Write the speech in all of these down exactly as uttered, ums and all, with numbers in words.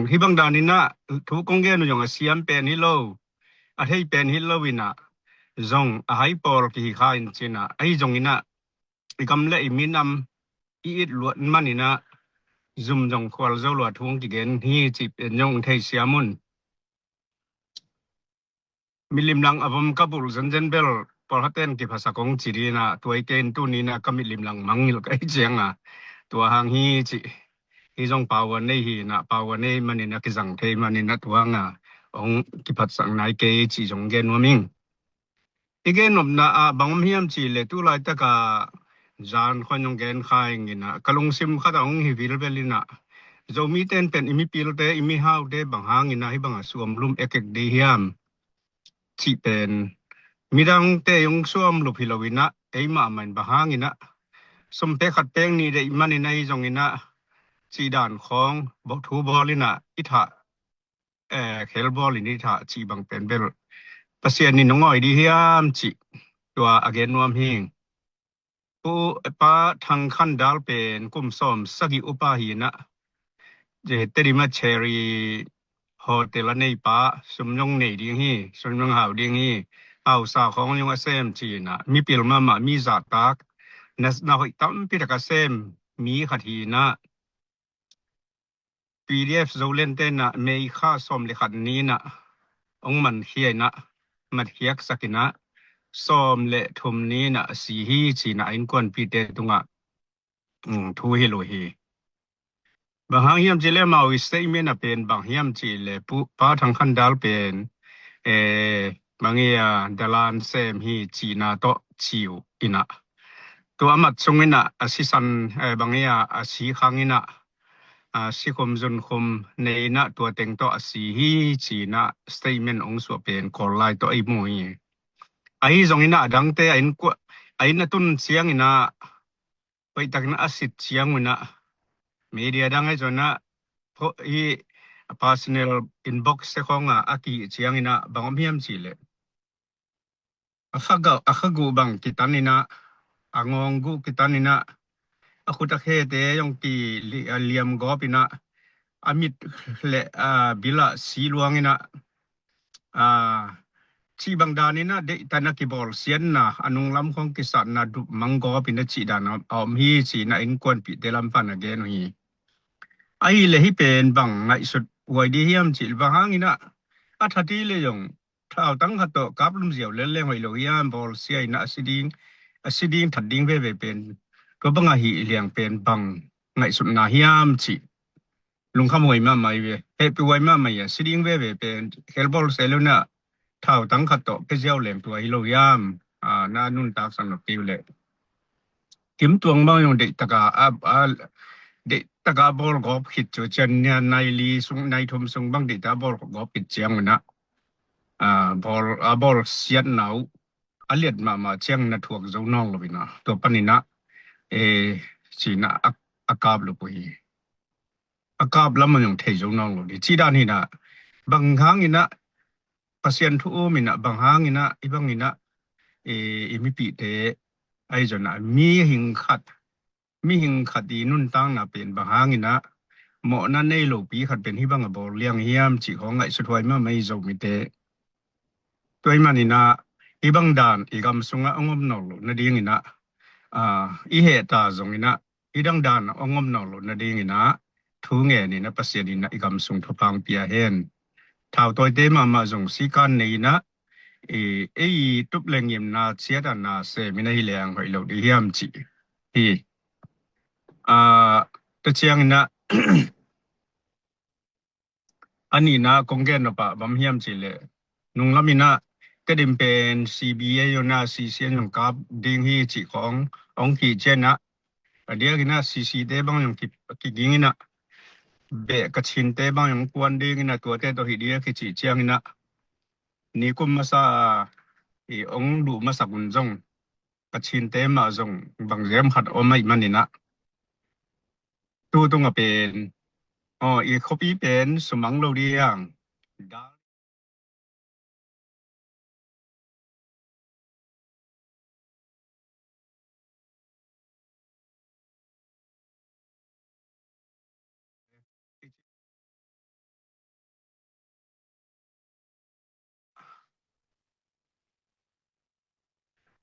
Hih bang danin ah thu kong gen uh zong a siam pen hi lo, a thei pen hi lo in ah, zong a hai pawl kihi kha in cin ah, ahi zongin ah i gam le i minam i it luat manin ah zum zong khual zo lua thu hong kigen hi cih pen zong thei siam un. Milim lang a vom ka bulh zenzen bel pawlkhatten kiphasak hong ci ding ah, tua i ken tuni in ah ka milim lang mangngilh ka hi ciang ah, tua hang hi cih. Hih zong power nei hi in ah, power nei manin ah kizang thei manin ah tua hang ah hong kiphatsak nai kei cih zong gen nuam ing. I gen nopna ah bang om hiam cih leh tu laitak ah zan khawng hong gen kha ing in ah, ka lungsim khat ah hong hi vilvel in ah, Zomite in pen i mipilte, i mihaute bang hangin ah hih bang a suamlum ekek ding hiam cih pen midangte hong suamlup hi lo in ah, ei mahmah in bang hangin ah sum pek khat pek nih deih manin ah, ahi zongin ah cih dan khawng thu bawl in ah i thah, eh, khelbawl in i thah cih bang pen bel Pasian in hong awi ding hiam cih tua a gen nuam hi. Pu, Pa Thang Khan Dal pen kum sawm sagih upa hi in ah, Tedim ah Cherry Hotel a neipa, sum zong nei ding hi, sum zong hau ding hi, hausa khawng zong a sem ci in ah, mipil mahmah, mi zahtak, na, na hoih tampi tak a sem mi khat hi in ah, P D F Zoland te in ah May kha sawm le khat ni in ah hong mankhia in ah, matkhiaksak in ah, sawm le thum ni in ah a si hi ci in ah a innkuanpihte tungah, um, thu hilh uh hi. Bang hang hiam cih leh amau i statement ah pen bang hiam cih leh Pu, Pa Thang Khan Dal pen, eh, bang hi a, dalan sem hi cihna tawh ci uh in ah, tua a mat sung in ah a sisan, eh, bang hi a, a si khang in ah, a sikhum zunkhum nei in ah tua teng tawh a si hi ci in ah statement hong suah pen Kawl lai tawh i mu hi. Ahi zongin ah a dangte a inn kua, a inn a tun ciangin ah, hoihtakin a sit ciang un ah, media dang ahi zongin ah, pho-, i personal inbox te khawng ah a kihih ciangin ah bang om hiam cih leh, a kha ga-, a kha guh bang kitan in ah, a ngawng guh kitan in ah, a khut a khete zong ki li-, a liam gawp in ah, a mit le, a, bil ah si luang in ah, a, cih bang danin ah deihtan a kibawlsiatna, a nunglam khawng kisatna dup mang gawp in ah cih dan a, a om hi ci in ah innkuanpihte lam pan a gen uh hi. Ahih leh hih pen bang ngaihsut huai ding hiam cih leh bang hangin ah a that hi leh zong thautang khat tawh kap lum ziau lel leng hoih lo hiam, bawlsia in ah a si ding, a si ding that ding veve pen, tua bang a hih liang pen bang ngaihsutna hiam cih lungkham huai mahmah hi ve. Hehpih huai mahmah hi a, si ding veve pen khelbawl se lo in ah thautang khat tawh pia ziau leng tua hi lo hiam? A, na nuntaksak nop kei uh leh. Kim Tuang bang zong deihtak a, a, a, deihtak a bawl gawp khit cu cian nia nai li sung, nai thum sung bang deihtak a bawl gawp khit ciang un ah, a, bawl, a bawlsiatna uh a liat mahmah ciang na thuak zo nawn lo in ah, tua panin ah, e, ci in ah a, a kap lup uh hi. A kap lam a zong thei zo nawn lo ding. Cih dan hi in ah, bang hangin ah Pasian thu um in ah, bang hangin ah, i bangin ah, e, i mipihte ahi zongin ah, mihing khat, mihing khat i nuntakna pen bang hangin ah mawhna nei lopi khat pen hih bang a bawl liang hiam cih khawng ngaihsut huai mahmah hi Zomite. Tua ahih manin ah, hih bang dan i gam sungah hong om nawn loh nadingin ah, a, i heh ta zongin ah, hih dang dan hong om nawn loh nadingin ah, thu ngen in ah Pasian in ah i gam sung thupha hong pia hen. Thautawite mahmah zong sikan nei in ah, i, ei tup le ngimna ciat a na sem in ah hi leng hoih lo ding hiam cih hi. A, tua ciangin ah, a nihna kong gen nop ah bang hiam cih leh, nunglam in ah Tedim pen C B A zong in ah C C A zong kap ding hi cih khawng hong kih ciang ah, a diakin ah C C te bang zong ki, kiging in ah, beh Kachinte bang zong kuan ding in ah, tuate tawh hi ding a kicih ciangin ah, nikum masa i hong luh masak un zong Kachinte mah zong bang ziam khat om ahih manin ah, tu tung a pen, aw, i khuapi pen sumang lo ding.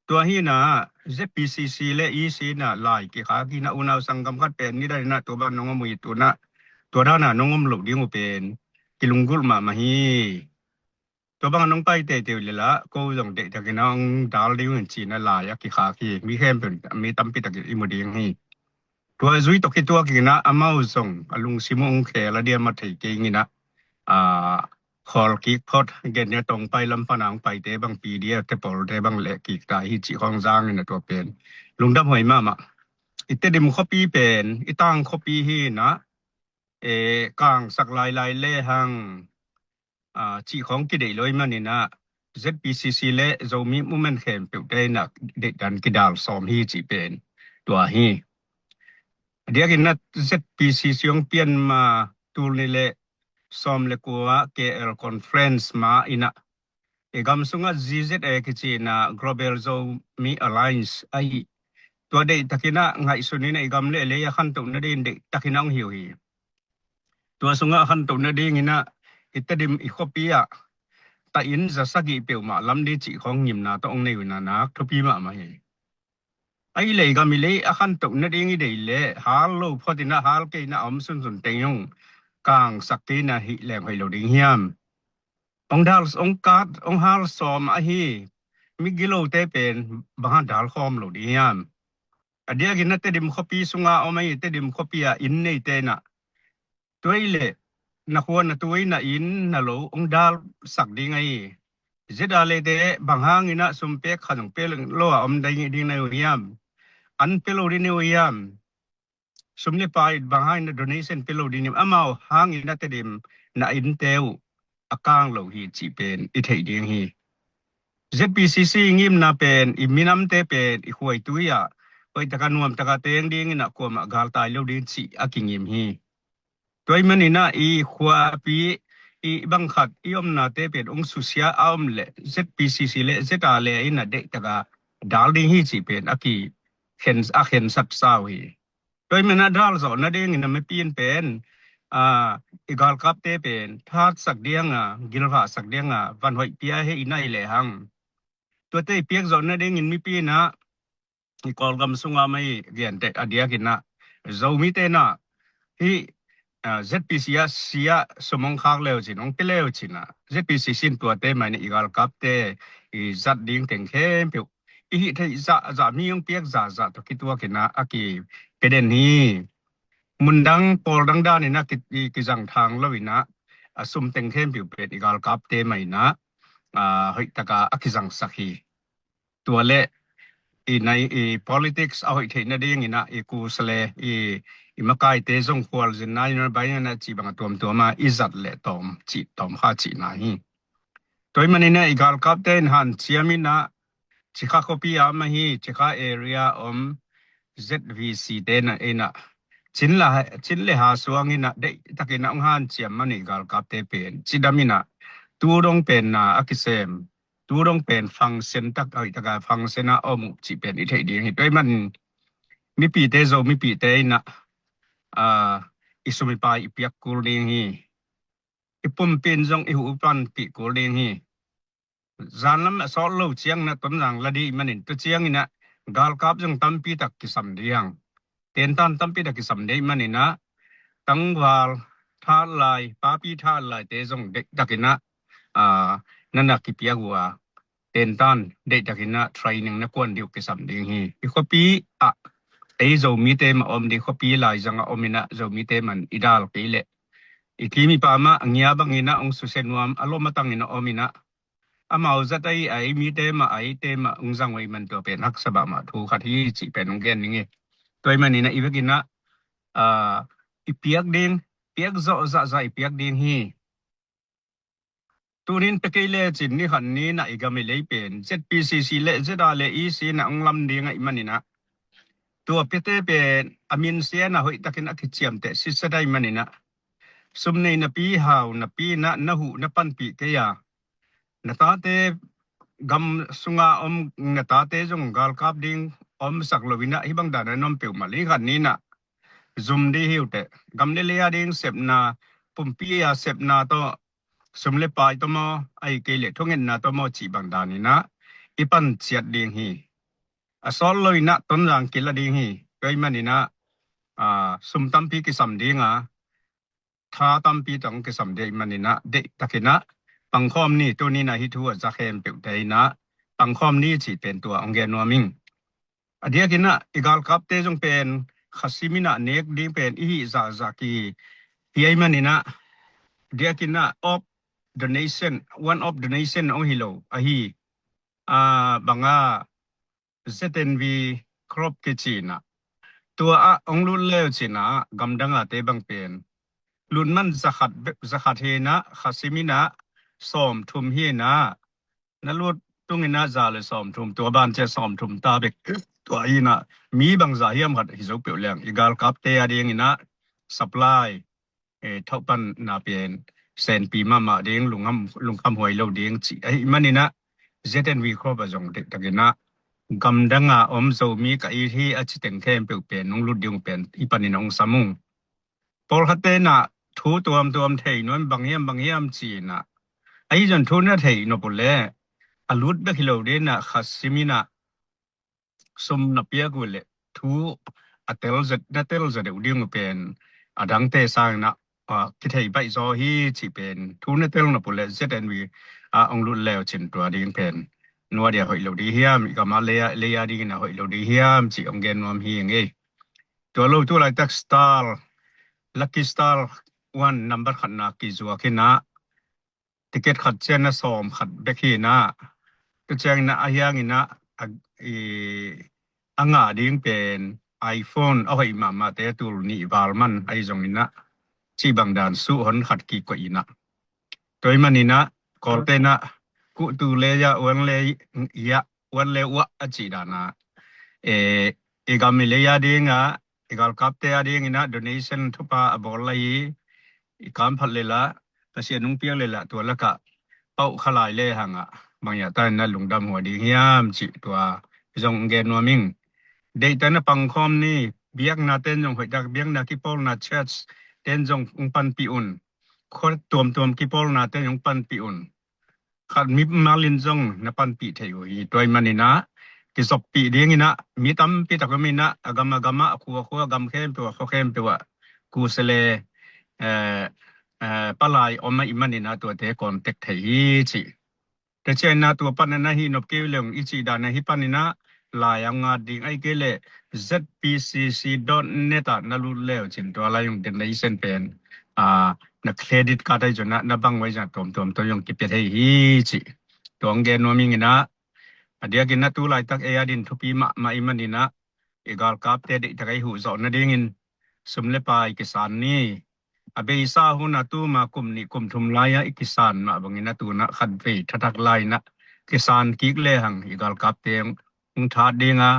Tua hi inah Z P C C le E C inah lai kikhak hi inah unau sanggam khat pen nidang inah tua bang nong om uh hi, tu inah tua dan a nong om loh ding uh pen kilunggulh mahmah hi. Tua bang a nong pai teitei uh leh lah ko zong deihtakin a hong dal ding uh hi ci inah lai a kikhak hi. Mi khempeuh, mi tampi takin i mu ding hi. Tua zui tawh kituak inah amau zong a lungsim uh hong khel a diam a thei kei inah, a, khawl kik phot, gen nia tawng pai lam pan a hong paite bang P D F te pawlte bang leh kik ta hi cih khawng zang inah tua pen lungdam huai mahmah. I Tedim khuapi pen i tang khuapi hi inah, e, kangsak lailai lehang, a, cih khawng kideih lo ahih man inah Z P C C le Zomi Movement khempeuhte inah deihdan kidal sawm hi cih pen tua hi. A diakin inah Z P C C hong pian ma tul nih le sawm le kua K L conference ma inah i gam sungah G Z A kici inah Global Zomi Alliance ahi, tua deihtakin a ngaihsun inah i gam le lei a khantoh nading deihtakin a hong hi uh hi. Tua sungah a khantoh nading inah i Tedim i khuapi ah taih inn za sagih peuhmah lam ding cih khawng ngimna tawh hong nei uh inah nak thupi mahmah hi. Ahih leh i gam i lei a khantoh nading i deih leh hal lo phot inah hal kei inah a om sunsun teng zong kangsak kei inah hih leng hoih lo ding hiam? Hong dal, hong kat, hong hal sawm ahi migilote pen bang hang dal khawm lo ding hiam? A diakin a Tedim khuapi sunga om ahi, Tedim khuapi a inn neite inah tua ahih leh na khua na tui na inn na lo hong dalsak ding ahi. Z A le te bang hang inah sum pek khat zong pek lo a om ding, ding na uh hiam? An pia lo ding na uh hiam? Sum le pai bang hang inah donation pia lo ding hiam? Amau hang inah Tedim na innte uh a kang lo hi cih pen i theih ding hi. Z P C C ngimna pen i minamte pen i khuaitui ah hoih taka nuam taka teng ding inah kuamah galtai lo ding cih a kingim hi. Tua ahih man inah i khuapi i bang khat i omnate pen hong susia a om leh Z P C C le Z A le inah deih taka dal ding hi cih pen a kikhen, a khensat sa uh hi. Tua ahih man inah dal zawh nading inah mipi in pen, a, i galkapte pen thatsak ding a, gilvahsak ding a van hoih pia hi inah i lehang, tuate i piak zawh nading in mipi inah i Kawlgam sunga mah i genteh a diakin ah Zomite inah hih, a, Z P C C ah sum hong khak leu cin, hong pia leu cin ah Z P C C in tuate mah inah i galkapte i zat ding teng khempeuh i hih theih zahzah, mi hong piak zahzah tawh kituak inah a kipia den hi. Mundang pawldang dan inah ki, i kizang thang lo inah a sum teng khempeuh pen i galkapte mah inah, a, hoih taka a kizangsak hi. Tua le i nai, i politics a hoih theih nading inah i kusa le i, i makaite zong khualzinna inah bai inah cih bang a tuamtuam a i zat le tawm cih, tawm kha cihna hi. Tua ahih man inah i galkapte in hanciam inah Cikha khuapi a om ahi, Cikha area om Z V C te inah, inah Chin le, Chin le Ha suang inah deihtak inah hong hanciam man i galkapte pen cidam inah tu dong pen na a kisem, tu dong pen function tak, hoih taka function a om uh cih pen i theih ding hi. Tua ahih man mipite, Zo mipite inah, a, i sum i pai i piak kul ding hi. I pumpi in zong i huh i panpih kul ding hi. Zanlam a sawt lo ciang inah Tonzang la ding ahih manin tua ciang inah galkap zong tampi tak kisam ding, tentan tampi tak kisam ding ahih man inah tangval thatlai, papi thatlaite zong deihtak inah, a, na na kipiak uh a, tentan deihtak inah training na kuan ding uh kisam ding hi. I khuapi ah ei Zomite mah om ding, khuapi laizang a om inah Zomite man i dal kei leh i kim i pam ah a ngia bang inah hong susia nuam a lom a tang inah om inah amau zat ahi a ei mite mah, a eite mah hong zang uh ahih man tua pen haksa mahmah thu khat hi cih pen hong gen ning hi. Tua ahih man inah i vek inah, a, i piak ding, piak zawh zahzah i piak ding hi. Tunin pia kei lecin ni khat ni inah i gam i lei pen Z P C C le Z A le E C inah hong lam ding ahih man inah tua piate pen a minsia inah hoihtak inah a kiciamteh sitset ahih man inah sum nei napi, hau napi inah na huh na panpih kei a, na tate gam sunga om na tate zong galkap ding omsak lo inah hih bang dan a na om peuhmah le khat ni inah zum ding hi uh teh. Gam le lei a ding sepna, pumpi a sepna tawh, sum le pai tawh maw, ahih kei leh thungetna tawh maw cih bang dan inah i pan ciat ding hi. a sawt lo in ah Tonzang kila ding hi. Tua ahih manin ah, ah, sum tampi kisam ding a, tha tampi tawh kisam ding ahih manin ah, deihtakin ah pangkhawm ni. Tuni in ah hih thu a za khempeuhte in ah pangkhawm ni cih pen tua hong gen nuam ing. A diakin ah i galkapte zong pen kha simin ah nek ding pen i hih zahzah kihi ahih manin ah, a diakin ah off donation, one off donation hong hi lo ahi, ah, bang a Z N V crop kici in ah, tua ah hong lut le uh cin ah gamdang a te bang pen lut man za khat, za khat hi in ah kha simin ah sawmthum hi in ah, na lut tung in ah za le sawmthum, tua ban ciang sawmthum ta bek. Tua hi in ah mi bangzah hiam khat hi zo peuh leng i galkapte a ding in ah supply, eh, thawhpanna pen senpi mahmah ding, lungkham, lungkham huai lo ding cih ahih manin ah Z N V crop ah zong deihtakin ah gamdang a om Zomi ka it hi a ci teng khempeuh pen hong lut ding uh pen hih panin hong sam ung. Pawlkhatte in ah thu tuamtuam thei nuam, bang hiam bang hiam ci in ah, ahi zong thu na theih nop uh leh a lut bek hi lo ding in ah kha simin ah sum na piak uh leh thu a tel zet, na tel zet uh ding uh pen a dangte sangin ah, ah, kithei baih zaw hi cih pen thu na tel nop uh leh Z N V ah hong lut le uh cin tua ding pen nua dia hoih lo ding hiam, i gam a lei a, lei a dingin ah hoih lo ding hiam cih hong gen nuam hi ing ei. Tua lo tu laitak Star, Lucky Star one number khatna kizuak in ah ticket khat ciang na sawm khat bek hi in ah, tua ciangin ah a hiangin ah a, i, a ngah ding pen iPhone a hoih mahmahte a tul nih val man ahi zongin ah cih bang dan suh hon khat kikoih in ah, tua ahih manin ah Kawlte in ah kuh tu le ya wan le ya wan le uah a cih dan ah, eh, i gam i lei a ding ah i galkapte a dingin ah donation thupha a bawl lai hi. I kam phat le lah, Pasian hong piak le lah tua lakah pauh kha lai le hang ah bang hiah ta in ah lungdam huai ding hiam cih tua zong gen nuam ing. Deihtakin ah pangkhawm ni. Biakna ten zong hoihtak, biakna kipawlna church ten zong hong panpih un. Khua tuamtuam kipawlna ten hong panpih un. Khat mimal in zong na panpih thei uh hi. Tua ahih manin ah kizoppih dingin ah mi tampi tak om in ah, a gam a gam ah, a khua a khua, a gam khempeuh ah, khua khempeuh ah, kuse le, eh, eh, palai om ahih manin ah tuate contact thei hi cih. Tua ciangin ah tua pan ah na hih nop kei uh leh i cih dan ah hih panin ah lai a ngat ding, ahih kei leh Z P C C dot net ah na lut le uh cin tua lai zong donation pen, ah, na credit card ahi zong ah na bang uh ahi zong ah tuamtuam tawh zong kipia thei hi cih tua hong gen nuam ing in ah, a diakin ah tu laitak ei a dingin thupi mahmah ahih manin ah i galkapte deihtak a i huh zawh nadingin sum le pai kisan ni. A beisa hun ah tuma kum nih kum thum lai ah i kisan mah bangin ah tu in ah khatvei thathak lai in ah kisan kik le hang i galkapte hong that ding a,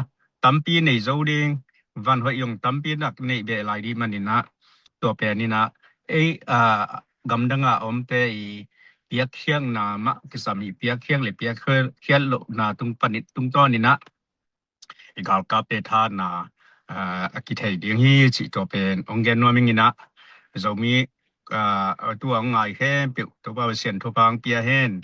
tampi nei zo ding, van hoih zong tampi nak neih beh lai ding manin ah, tua pen in ah ei, ah, gamdang a omte i piakkhiatna mah kisam hi. Piakkhiat le piakkhiat lohna tung panin, tungtawn in ah i galkapte thatna, ah, a kithei ding hi cih tua pen hong gen nuam ing in ah, Zomi, ah, tu a hong ngai khempeuh Topa Pasian thupha hong pia hen.